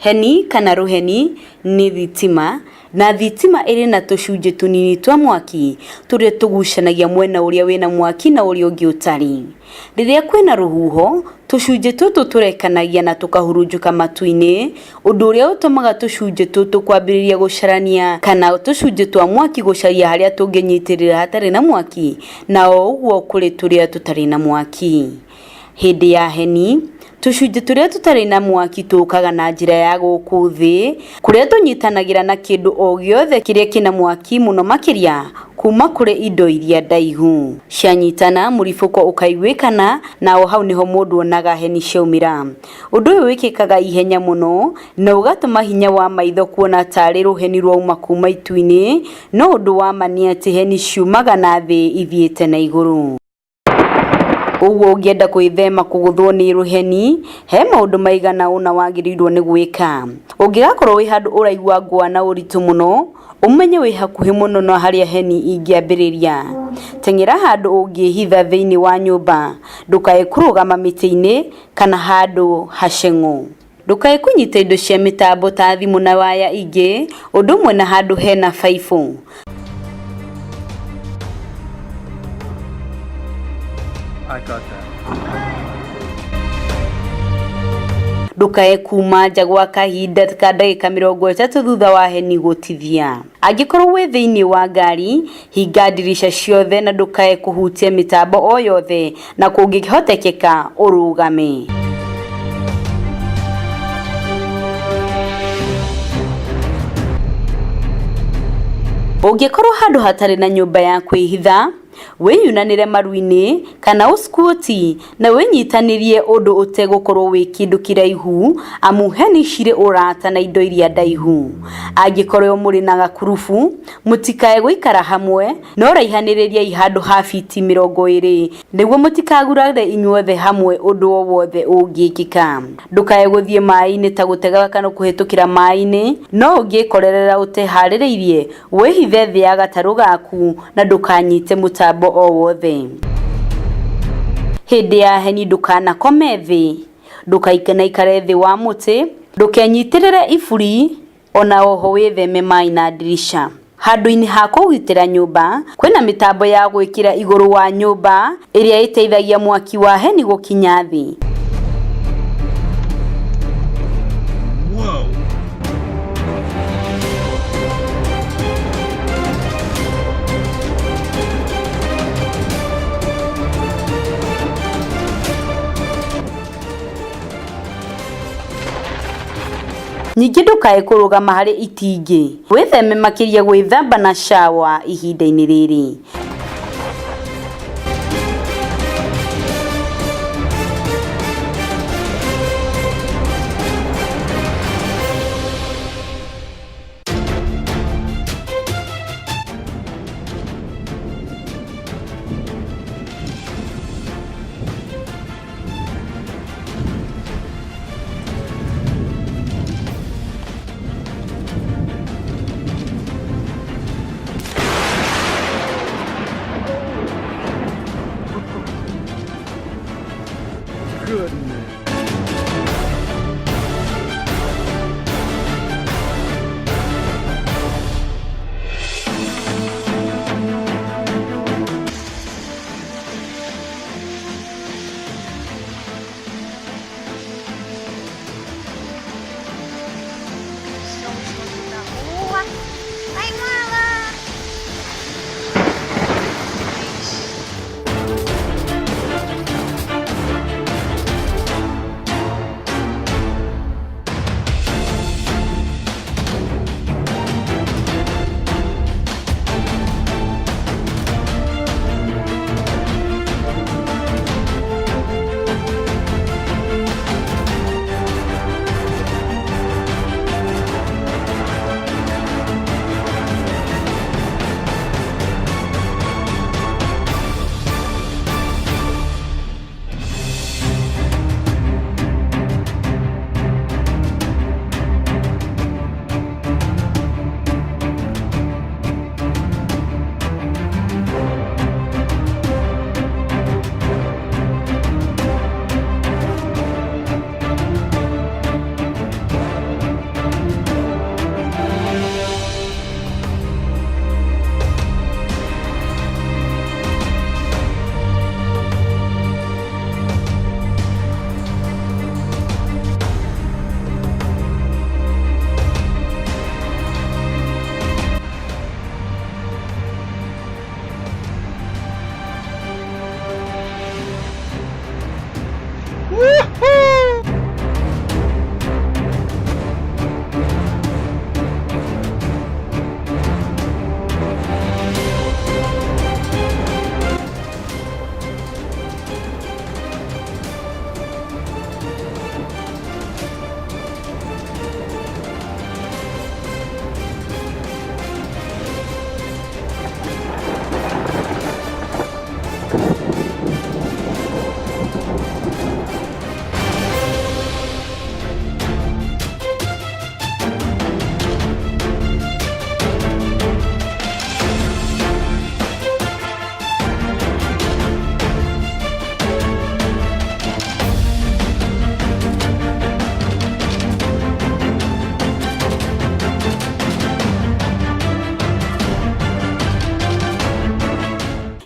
Heni kana rũheni nĩ thitima, na thitima ĩrĩ na tũcunjĩ tũnini twa mwaki tũrĩa tũgucanagia mwena ũrĩa wĩna mwaki na ũrĩa ũngĩ ũtarĩ. Rĩrĩa kwĩna rũhuho, tũcunjĩ tũtũ tũrekanagia na tũkahurunjũka matu-inĩ, ũndũ ũrĩa ũtũmaga tũcunjĩ tũtũ kwambĩrĩria gũcarania kana tũcunjĩ twa mwaki gũcaria harĩa tũngĩnyitĩrĩra hatarĩ na mwaki, na o ũguo kũrĩ tũrĩa tũtarĩ na mwaki. Hĩndĩ ya heni, tũcunjĩ tũrĩa tũtarĩ na mwaki tũkaga na njĩra ya gũkũ thĩ, kũrĩa tũnyitanagĩra na kĩndũ o gĩothe kĩrĩa kĩna mwaki mũno makĩria kuma kũrĩ indo iria ndaihu. Cianyitana, mũribũko ũkaiguĩkana na o hau nĩho mũndũ onaga heni ciaumĩra. Ũndũ ũyũ wĩkĩkaga ihenya mũno na ũgatũma hinya wa maitho kuona tarĩ rũheni rwauma kuma itu-inĩ, no ũndũ wa ma nĩ atĩ heni ciumaga na thĩ ithiĩte na igũrũ. Ũguo ũngĩenda gwĩthema kũgũthwo nĩ rũheni, he maũndũ maigana ũna wagĩrĩirwo nĩ gwĩka. Ũngĩgakorwo wĩ handũ ũraigua ngwa na ũritũ mũno, ũmenye wĩ hakuhĩ mũno na harĩa heni ingĩambĩrĩria. Teng'era handũ ũngĩhitha thĩinĩ wa nyũmba, ndũkae kũrũgama mĩtĩ-inĩ kana handũ haceng'ũ. Ndũkae kũnyita indo cia mĩtambo ta thimũ na waya ingĩ, ũndũ ũmwe na handũ hena baibũ. I got that. Ndũkae kuma nja gwa kahinda ka ndagĩka 30 thutha wa heni gũtithia. Angĩkorwo wĩ thĩinĩ wa ngari, hinga ndirica ciothe na ndũkae kũhutia mĩtambo o yothe na kũngĩhotekeka ũrũgame. Ũngĩkorwo handũ hatarĩ na nyũmba ya kwĩhitha, wĩyunanĩre maru-inĩ kana ũskuoti na wĩnyitanĩrie ũndũ ũtegũkorwo wĩ kĩndũ kĩraihu amu heni cirĩ ũrata na indo iria ndaihu. Angĩkorwo mũrĩ na gakurubu, mũtikae gũikara hamwe no raihanĩrĩriai handũ ha fiti 20 nĩguo mũtikagurare inyuothe hamwe ũndũ o wothe ũngĩkĩka. Ndũkae gũthiĩ maĩ-inĩ ta gũtega kana kũhĩtũkĩra maĩ-inĩ, no ũngĩkorerera ũteharĩrĩirie wĩhithe thĩ ya gatarũ gaku na ndũkanyite mũtambo o wothe. Hĩndĩ ya heni ndũkanakome thĩ, ndũkanaikare thĩ wa mũtĩ, ndũkenyitĩrĩre iburi ona oho wĩtheme maĩ na ndirica. Handũ-inĩ ha kũgitĩra nyũmba, kwĩna mĩtambo ya gwĩkĩra igũrũ wa nyũmba ĩrĩa ĩteithagia mwaki wa heni gũkinya thĩ. Whoa. Ningĩ ndũkae kũrũgama harĩ itingĩ. Wĩtheme makĩria gwĩthamba na shawa ihinda-inĩ rĩrĩ.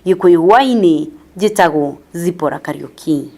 Gikuyu hwaini, njĩtagwo Zipporah Kariuki.